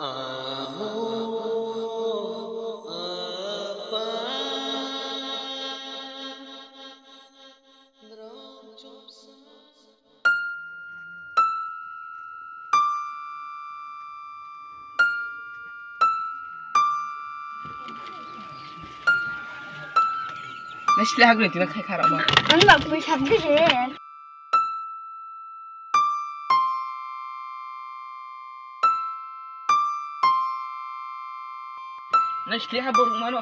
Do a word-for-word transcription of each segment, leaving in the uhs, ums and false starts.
Amo, apa, drao chopsa. Nai sle ha gurung tina khai kha rao ma. Ang ba pui sab de he. Nai sle ha borung ma no.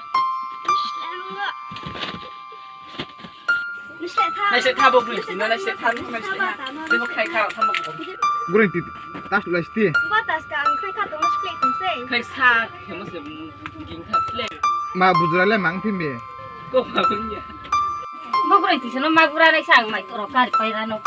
Nai sle tha bo gurung tina, nai sle tha, nai sle tha. Tebo khai kha rao tha ma bo. Gurung ti, tas tulai sti. Ba tas ka ang khai kha tong sle tong se. Khai sa, khe mo se, ging kha sle. Ma bujra le mang phi me. Ko ma bun ya. Bo gurung ti se no ma bura nai sa ang mai to rao kari pai ra no.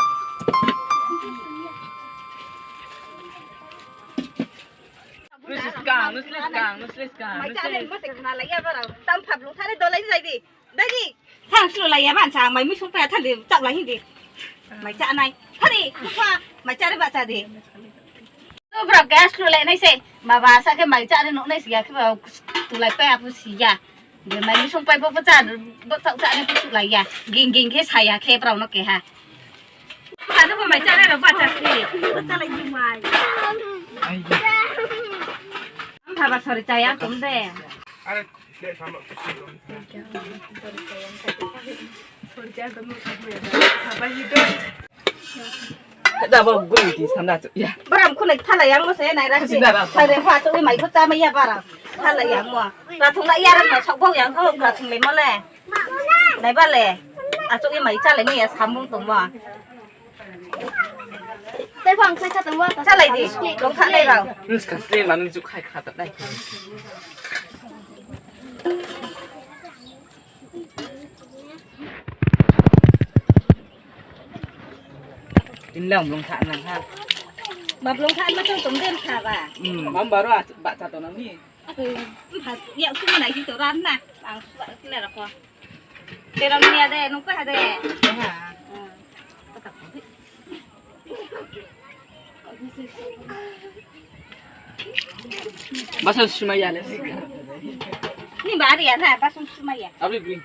Nusle skang, nusle skang, nusle skang, mai cha nusle. Nai mo se khna lai ya barao. Tam phap lung thare dolai jai di. Dai di. Thang slo lai ya man sa, mai mi sung pa thang di, chak lai hin di. Mai cha nai. Thari, kha, mai cha re ba cha di. Tu bra gas lo le nai se. Ma ba sa khe mai cha re no nai si ya khe ba tu lai pa apu si ya. De mai mi sung pa bo bo cha, bo chak cha nai pu tu lai ya. Ging ging khe sa ya khe brao no khe ha. Ano ko mai chale ro ba chasi. Ba chale ni mai. Ang thaba sori chaya tum de. Da bo gui di samda chu ya. Baram khunai thala yang mo se nai ra si. Sare pha chu mai pha cha mai ya baram. Thala yang mo. Ka thung la ya ram na sok bo yang kho ka thung le mo le. Nai ba le. Achouh ye mai chálai mai ya samung tongmo. Tei phang sai kha tongmo. Chálai di, longthanai rao. Nung skang slei ma nung jukhai kha tong nai. Inlang longthan nang ha. Ma longthan ma tong tong den kha ba. Hmm, mam baro ba cha tong nang ni. Ako, mpha, yak sung nai si to ran na. Ang suwa kle ra ko. Terang ni ade, nung pa ade. Basong sumaya le. Ni bari ya na, basong sumaya. Abri bring.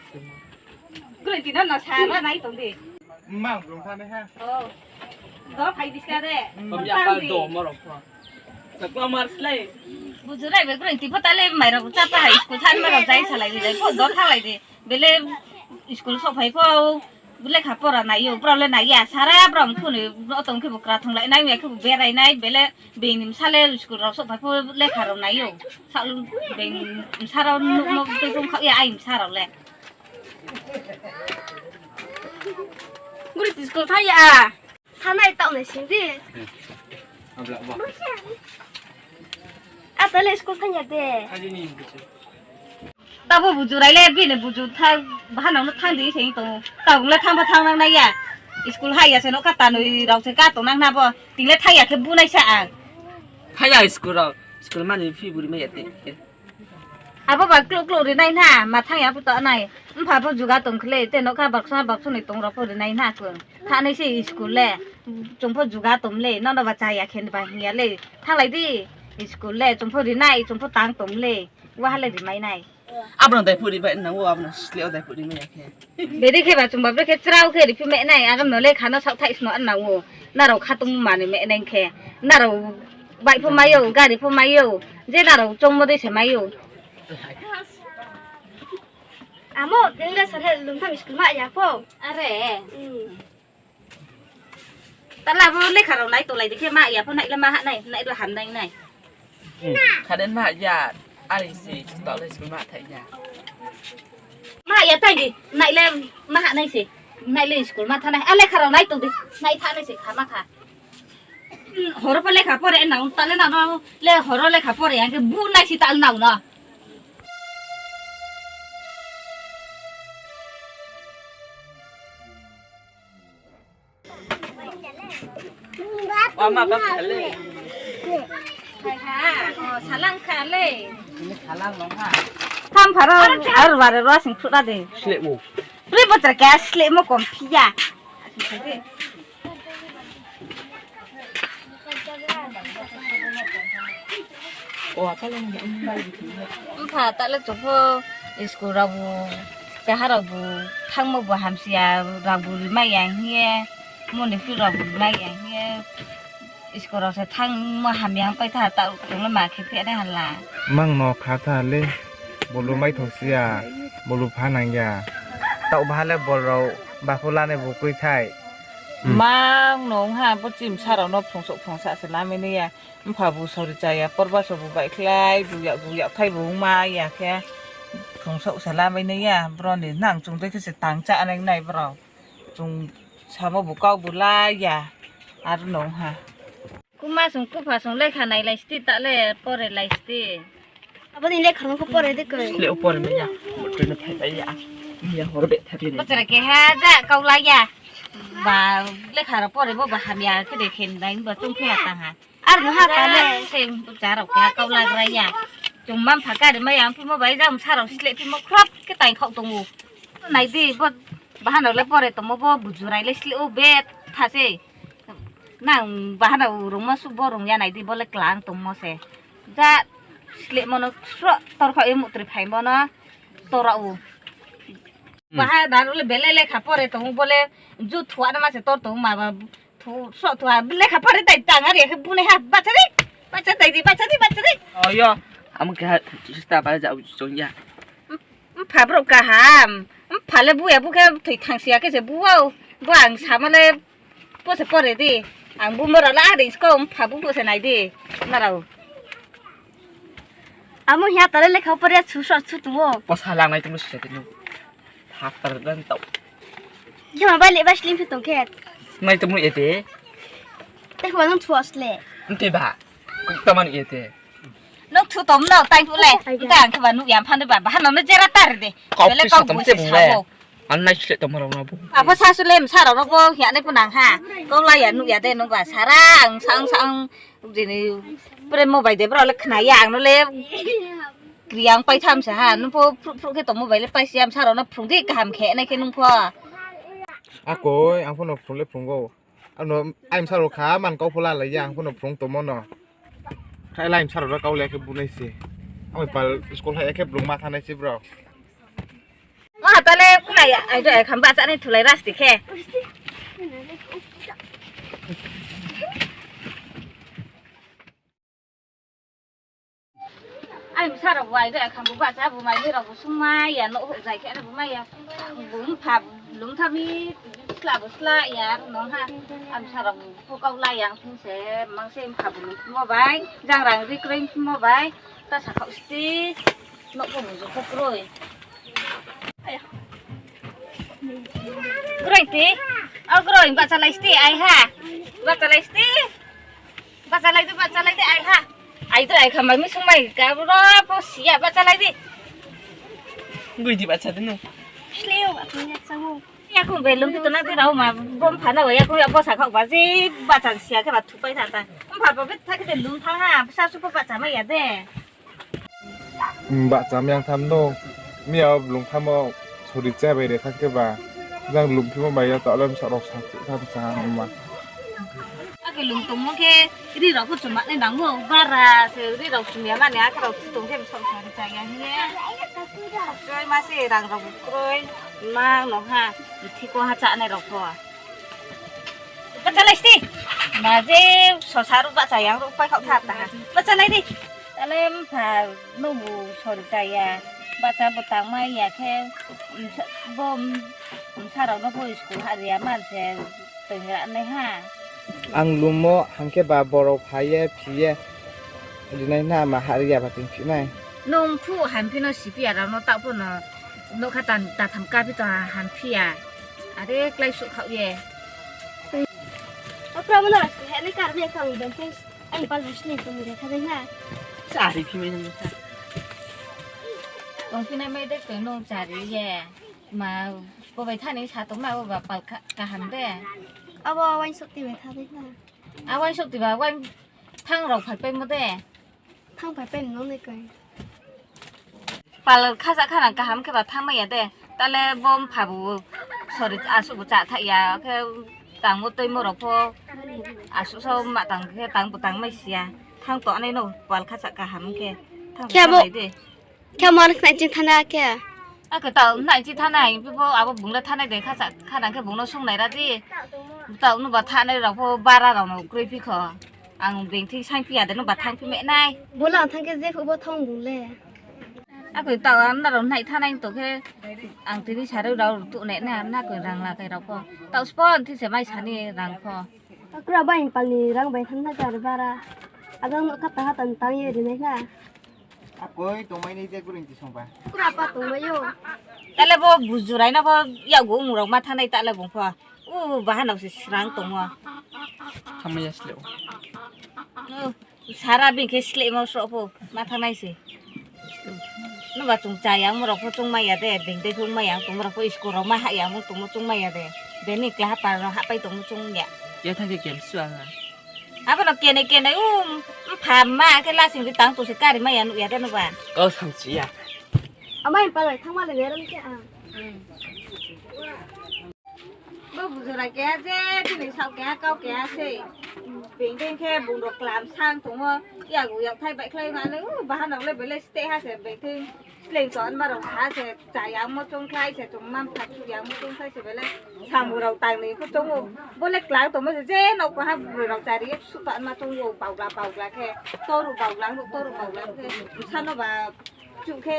Gurung tino no sa ba nai tong di. Mang brum thane ha. Oh. Do phai biska de. Kom ya pa do mo rok pho. Sa ko mar slai. Bujurai be gurung ti pho tale mai rok cha pa hai school than ma rok jai salai di jai pho do thalai di. Bele school sok phai pho. Lekha pora nai yo, brao le nai ya. Sara brao mkhu ni no tong khe bo kra thung lai nai, ya khe bo berai nai, bele bini bsa le school rao sok phai pho lekha rao nai yo. Sa bini bsa rao no tong kha ya ai bsa rao le. Guri ti school thang ya. Thanai taoh nai sing di. Abla ba. Ata le school thang ya de. Thang ni ni. Tabo bujurai le bini buju tha, bahanao no thang di sing tong. Tabo le thang ba thang nang nai ya. School hai ya se no kha tanoi rao se ka tong nang na bo. Ting le thang ya khe bu nai sa ang. Thang ya school rao. School mani fee buri mai ya te. Abo ba kluk kluk ri nai na, ma thang ya phuto nai. Mpha pho juga tong khle, te nokha baksa baksa ni tong rao pho ri nai na kung. Thanai se school le, chung pho juga tong le, nono ba cha ya khe ba hing ya le. Thanglai di, school le, chung pho ri nai, chung pho tang tong le. Wa ha le ri mai nai. Abono dai pho ri bai nang wo, abono sleh o dai pho ri mai ya khe. Beri khe ba chung ba brekhe chrao khe riphi me nai, agam no lekha no saohthaih sno nang ou. Nrao khatungma ni me nai khe. Nrao bike pho mai ou, gari pho mai ou. Je nrao choungmo dei se mai ou. Amo, tini le sar he lungtham school ma ya pho. Are. Hmm. Tala bo lekha rao nai tolai di khe ma ya pho nai le ma ha nai, nai le ham nai nai. Hmm. Khaden ma ya, ari se tolai school ma thai ya. Ma ya thai di, nai le ma ha nai se, nai le school ma thanai. A lekha rao nai tong di, nai thanai se kha ma kha. Hmm, horo pho lekha pore nang, tale nang le horo lekha pore, ang khe bu nai si tal nang no. Wama ba khale. Hai ha, o, salang khale. Ini salang nong ha. Tham pharo, ar bare ro sing phura de. Sleh mo. Pri botra khe sleh mo kom phiya. Mpha, tale chung pho school rao bu, keha rao bu, thanngmo bu hamsi ya, rao bu rimai ya hing ye, moni phi rao bu rimai ya hing ye, school rao se thanngmo hamya pai tha, taoh chung le ma khe phehnai hala. Mang no kha tha le, bolu mai thao si ya, bolu pha nang ya. Taoh baha le bol rao, bapho lanai bu kroi thai. Mang no ong ha, bo chimsa rao no phrungsouh phrungsa se lamai nai ya. Mpha bu sori cha ya, porbaso bu baihkhlai, bu yak bu yakthai bu ongma ya khe, phrungsouh se lamai nai ya, bro ni nang chung dei khe se tang chá nai nai bro. Chung samo bu kau bu la ya, aro no ong ha. Kuma song, kupha song lekha nailai sti, ta le pore lai sti. Abo ni lekha no pho pore de koi. Sle o pore mai ya. Bo tui no phai bai ya. Ni ya hor be tha di. Bo chara keha ja kau la ya. Ba lekha rao pore bo ba hamya khe de khe nai ba chung khe ha tang ha. Ar no ha ta le. Sem chara keha kau la gra ya. Chung ma mpha kari mai ya, phimo bai jang sa rao sle phimo khrop khe tai khau tong ou. Nai di bo bahan rao le pore tongmo bo bujurai le sle o be tha sei. Nang bahan rao rungmo suh bo rung ya nai di, bo le klang tongmo se. Ja slehmo no sroh torkhaoh ye muhtri phaimo no tora ou. Bahan rao le belai lekha pore tong ou, bo le ju thua no ma se tor tong ou, ma ba thu sroh thua lekha pore tai tang ari ya khe bunai ha, bacha di, bacha tai di, bacha di, bacha di. Oyo, amo keha sista ba ja chung ya. Mpha brouh kaham, mpha le bu ya bu khe thoi thangsi ya khe se bu ou, bo ang samo le bo se pore di, ang bumo rao la ring sko, mpha bu bo se nai di, nrao. Amo hing ya ta le lekha pore ya chu sroh chu tong ou. Posa langnai tong le sise tini. Haktar dan tau. Khe ma bai le bai slim phi tong khe. Nai tong ye te. Te khe ma nung thua sle. Nte ba. Kuk ta man ye te. Nung thu tom no tai phu le. Nta ang khe ba nuh ya phan de ba. Bahan no jera tar de. Kau bele pisa kau tom bu se se sa le. Ang nai sle tom rao no bu. Apho sa su le msa rao no bo hing ya nai phu nang ha. Kau la ya nuh ya de nung ba sara ang sang sang. Jini pre mobile de bro le khna ya ang no le. Kriang pai tham sa ha. Nung pho phruh phruh khe tom mobile le pai si ya msa rao no phrung di kaham khe nai khe nung pho. Akoi, ang pho no phrung le phrung ou. Ano ai msa rao kha man kau pho la lai ya, ang pho no phrung tongmo no. Khai lai msa rao kau le khe bunai se. Ang pal school hai ya khe blung ma thanai se bro. Ma ha ta le khna ya, ai do ai kham ba cha nai thulai ras ti khe. Ai msa rao bai de, kham bu bahcha bu mai ni rao bu sung mai ya, nouh houh zai khe bu mai ya. Bu mpha lum tha mi, sla bu sla ya, nung ha. Ai msa rao bu pho kau la yang thing se, mang se mpha bu lum mo bai, jang rang ri kroi mo bai, ta sa khaoh sti, nouh pho bu ju pho kroi. Kroi ti, o kroi, bahcha lai sti, ai ha, bahcha lai sti. Bahcha lai di, bahcha lai di, ai ha. Ai do, ai kha, mai mi sung mai, ka ro pho si ya, bahcha lai di. Gui di bahcha di no. Sle yo, bahcha ya, cha mo. Yakoung be lum phi tong na de rao ma, bo mpha na, yakoung ya bo sa khaoh ba, je bahcha si ya khe ba thupai tha ta. Mpha ba be tha khe de lum tha ha, sa su pho bahcha mai ya de. Bahcha mi ang tham no, mi ya blung tham o, sori cha bai re tha khe ba, jang lum phimo bai ya, ta le msa rao sa tham cha ma. Akhe lum tongmo khe ri rao pho chuma nai nang ou, bara se ri rao chum ya mani, akhe rao thu tong khe bsa sa ri cha ya hing ye. Kroi ma se rang rao bu kroi, ma no ha, thiko ha chánai rao pho. Bahcha lai sti. Ma je sosa ruh bahcha yang ruh pai khaoh tha ta ha. Bahcha lai di. Ta le mpha no bu sori cha ya. Bahcha bo tangmai ya khe, bo msa rao no pho school ha ri ya man se toing ra nai ha. Ang lum o hang khe ba borao phai ye phi ye rinai na ma ha ri ya ba toing phi nai. Nung phuh hamphi no siphi ya rao no taoh pho no nougkha tatham kaphi tong ha hamphi ya. Are klái suh khaoh ye. Apra mo no rasti he nai kar me kang ben phe. Ai pal bus ni tong re kha dei na. Chari phi mai nang kha. Tong phi nai mai de koi nung chari ye. Ma bo bai thani sa tong na bo ba pal kaham de. Abo wain sokti bai kha dei na. A wain sokti ba wain thang rao phaipaimo de. Thang phaipai no nai koi. Pal khaja kha nang kaham khe ba thang mai ya de. Ta le bo mpha bu sori asuh bu chá thaih ya khe tangmo tuimo rao pho asuh so ma tang khe tang bu tang mai si ya. Thanng tongnai no pal khacha kaham khe. Thanng khe abo nai di. Khe mo khnai ching thana khe. Akhe tao nai ching thana hing phi pho abo bung le thanai de khacha khana khe bung no sung nai ra di. Tao no ba thanai rao pho bara rao no kroi phi kho. Ang being thing saing phi ya de no ba thanng phi me nai. Bo la thanng khe je phuh bo thanng bung le. Akhe tao nrao nai thanai to khe ang tini sarui rao tuh nai na, na khe rang la khe rao pho. Tao spon thi se mai sani rang pho. Kra bai pal ni rang bai thanng na kar bara. Ajang no kata hatan tang ye ri nai na. Akoi tongmai ni je gurung ti songba. Kra pa tongmai yo. Tale bo bujurai na pho yagu ong rao ma thanai tale bung pho. U bahanao se srang tongmo. Thanngmai ya sleh o. U, sara bini khe slehmo sroh pho ma thanngnai se. Nungba chung chayangmo rao pho chungmai ya de, being dei phungmai ya tongmo rao pho school rao ma hahyangmo tongmo chungmai ya de. Bini kla hapar rao hahpai tongmo chung ya. Ya thang khe kemsu a ha. Abo no kenai kenai u, mpha ma khe lasing di tang tong se kari mai ya nuh ya de nungba. Kau samchi ya. Amai pal bai thanngma le beram khe ang. Bo bujura keha je, bini saoh keha, kau keha sei. Being dei khe bung rao klam sang tongmo, yagu yakthai baihkhlai ma le, u, bahanao le bele steh ha se being thing. Sleing to anma rao ha se, chayangmo chungkhlai se, chung ma mpha chuyangmo chungkhlai se bele, samung rao tang ni pho chung ou. Bo le klang tongmo se, je nouh kaha broi rao chari ye suh to anma chung ou, baugla baugla khe, toru baugla, toru baugla khe, bsa no ba, chuh khe,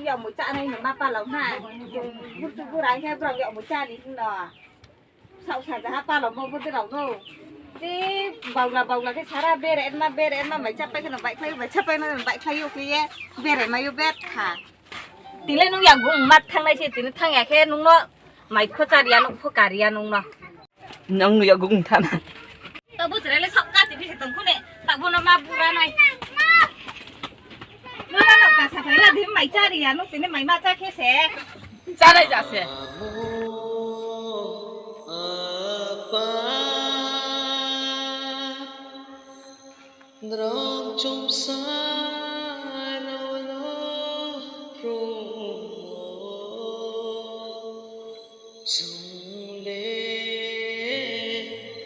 yakmoi chánai no ma palao na. Burchu burai khe brao yakmoi cháni hing no. Saoh saja ha palaomo bo de rao no. Te baugla baugla khe sara bere ma bere ma mai chápai khe no baihkhlai ou, mai chápai no baihkhlai ou khe ye bere mai ou bet kha. Tini le nung yagu ong ma thanngnai se, tini thanng ya khe nung no mai pho chári ya, nouh pho kari ya nung no. Nung no yagu ong thanng na. Tao bo chrai le saoh kati bi se tong kho ne, tao bo no ma bura nai. Nung no nouh kasa phai ra di mai chári ya, nung tini mai ma chá khe se. Chánai ja se. Apa, nrao chomsa rao no phrungmo chung le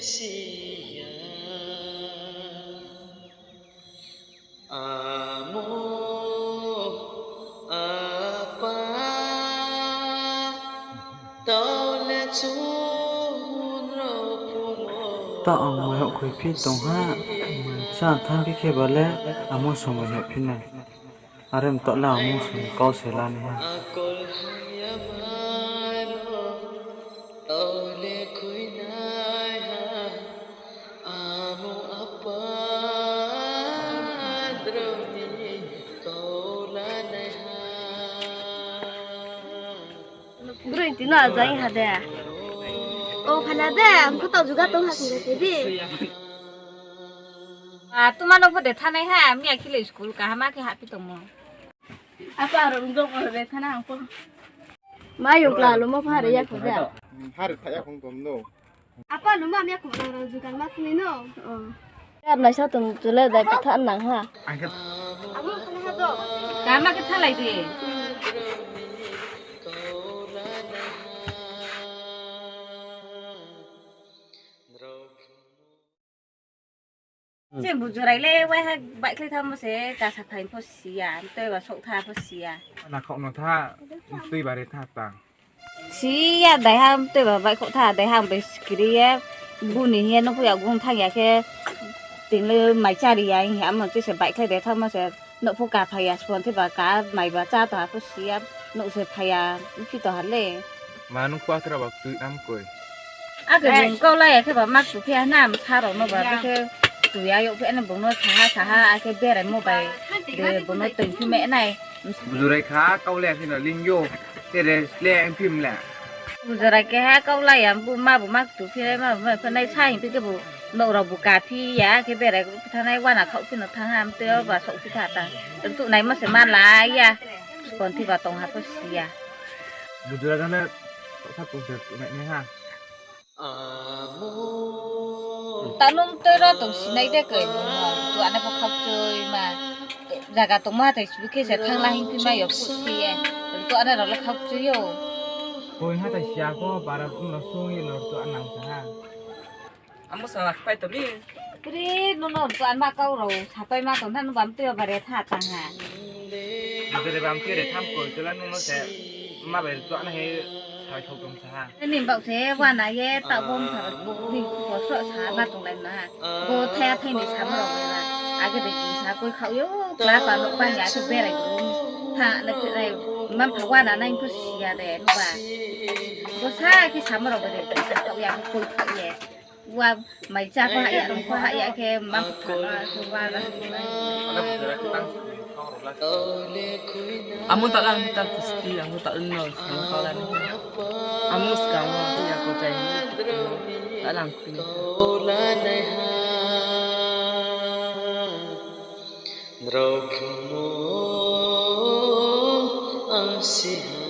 si ya. Amo, apa, tao le chung rao phumo. Tao ang mai hohkhoi phi tong ha, mai chá thanng phi khe ba le amo somoi hoih phi nai. Are mthoh le amo somoi kau se la nai ha. Akol hamya ma rao tao le khui nai ha. Amo apa drao ni kau la nai ha. Broi tino azai ha de. O phala de, ang kho tao juga tong ha sing de di. A, tuma no pho de thanai ha, miya khe le school kaham khe hahphi tongmo. Apa rao ong dong o de thana ang pho. Ma yong kla lo mo pha re ya kho de. Hari tha ya khong tom no. Apa luma miya kho rao rao jugal ma kni no. Yar naisa tong chule dai patha nang ha. Ang khe. Amo khana ha do. Kama khe thalai di. Chini bujurai le waiha baihkhlai thanngmo se kasa phai pho si ya, tei ba souh tha pho si ya. Na khaoh no tha, tui bari tha ta. Si ya daiha tei ba baihkhouh tha, daiha ang bai skiri ye, buni hing ye, nung pho yakgu ong thanng ya khe, tini le mai chári ya hing ya, amo chini se baihkhlai dai thanngmo se, nouh pho ka phai ya, spon tei ba ka mai ba chá tong ha pho si ya, nouh se phai ya, phi tong ha le. Ma nung kua kra ba tui nam koi. Akhe bung kau la ya khe ba mak tu phi ya na, msa rao no ba, bikhe tu ya yag phi ya na bung no saha saha, akhe beraimo bai de bung no tui phi me nai. Bujurai kha kau le ya khe no ling yo, tere sle ang phi mle. Bujurai keha kau la ya, bu ma bu mak tu phi nai, ma bu mak phi nai, sa hing phi khe bu nouh rao bu ka phi ya, akhe berai phi thanng nai, wana khaoh phi no thanng ha, mtui yo ba souh phi tha ta. Rtuh naimo se ma la ya, spon thi ba tong ha pho si ya. Bujurai no le, sa tong se rtuh nai nai ha. Tao nung tei ro tong sinai de koi, nung no rtuh anai pho khaukchoi ma. Zaga tongmo hathái sibu khe se thanng la hing phi mai yo phuh phi ye. Rtuh anai rao le khaukchoi yo. Koi hathái siya pho bara phuh no sung ye no rtuh anang sa ha. Amo sa la kpai to mi. Kri, nono to anma kau rao sapai ma tong tha, nung bam tui yo bare tha tang ha. Jere bam tui re tham koi, chula nung no se ma bai to ana he sai thok tong sa ha. Ni bak se wana ye ta bom sa bo ni ko so sa ma tong lai na. Bo thaya thai ni sa ma rao na. Age de ki sa koi khau yo, kla pa no pa ya su berai. Tha na kri nai, ma pha wana nai ko sia de no ba. Bo sa ki sa ma rao ba de ki sa khau ya ko koi khau ye. Wa mai cha ko ha ya, rong ko ha ya khe ma pha no ko wa na. Amu ta lang ta kusti, amu ta no, amu ta lang. Amu skang no, ya ko tai. Ta lang kuni. Nrao khe no ang si ha.